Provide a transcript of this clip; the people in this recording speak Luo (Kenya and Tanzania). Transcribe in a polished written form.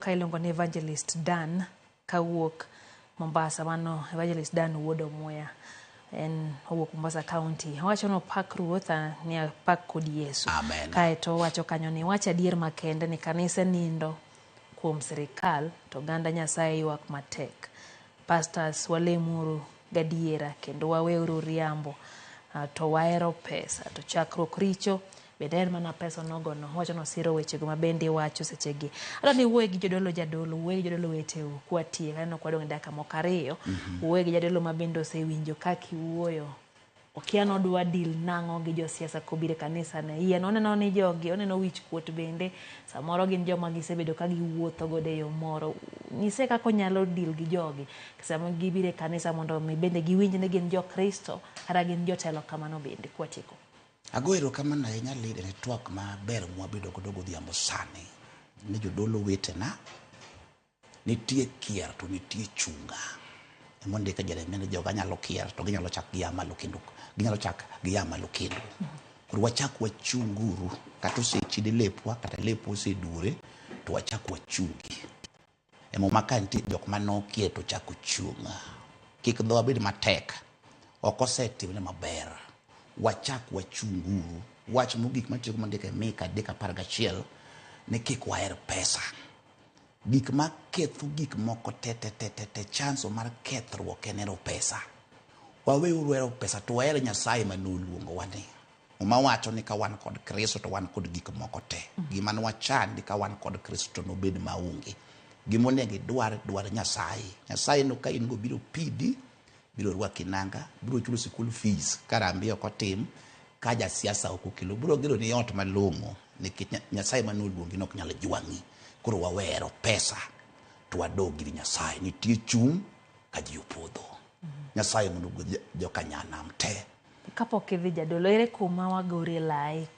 Ka iluongo ni Evangelist Dan kawuok Mombasa, mano Evangelist Dan wuod Omuya, en owuok Mombasa County. Owacho ni opak Ruoth, ni apak kod Yesu. Amen. Kaeto owacho kanyo ni wach adier makende ni kanise nindo kuom sirikal to oganda Nyasaye ywak matek. Pastors, walemuru gadiera kendo waweuru riambo, to wahero pesa to chakruok richo bende en mana pesa onogono. Wacho nosiro wechego ma bende iwacho sechegi. Adwa ni iwuoye gi jodolo, jadolo, wuoye gi jodolo weteu kwatiek. Aneno kwadong' e dakika moko 2. Wuoye gi jadolo ma bende osewinjo kaka iwuoyo. Okia nodwa deal nang'o gi josiasa kobiro e kanisa ne. Iye noneno ni jogi oneno wich kuot bende. Samoro gin joma gisebedo ka giwuotho godo e yo moro. Nyise kaka onyalo deal gi jogi sama gibiro e kanisa mondo mi bende giwinj ni gin jo Kristo kata gin jotelo kamano bende kwatieko. Ago erokamano ahinya Lida ne twak maber mwabedo godo godhiambo sani. Ni jodolo wetena, nitie kier to nitie chunga. Emondike Jeremia ni joga nyalo kier to ginyalo chak gia malo kendo, ginyalo chak gia malo kendo. Koro wachak wachunguru, kata osechidi lepwa, kata lepwa osedure, to wachak wachungi. E Muma ka nitie jok mane okier to ochako chung'. Kik dhowa bed matek. Ok osetimne maber. Wachak wachunguru. Wach mogik matieko mondike e Mika 3:11 ni kik waher pesa. Gik ma ketho gik moko te te te te te chanzo mar kethruok en hero pesa. Waweuru hero pesa to waher Nyasaye mane oluongowa ni. Muma wacho ni ka wan kod Kristo to wan kod gik moko te. Gima nwachandi ka wan kod Kristo to nobed maonge. Gima onego idwar, dwar Nyasaye. Nyasaye no ka in go biro pidhi, biro rwaki nanga, biro chulo sikul fees ka rambi ok otim, ka jasiasa ok okelo, biro gero ni ot malong'o nikech Nyasaye mane oluongi no ok nyal jwang'i. Koro wawero pesa to wadog ir Nyasaye. Nitie chung' ka ji opodho. Nyasaye mondo ogwedh joka nyanam te. Kapok idhi jadolo, ere kuma wagorie lai?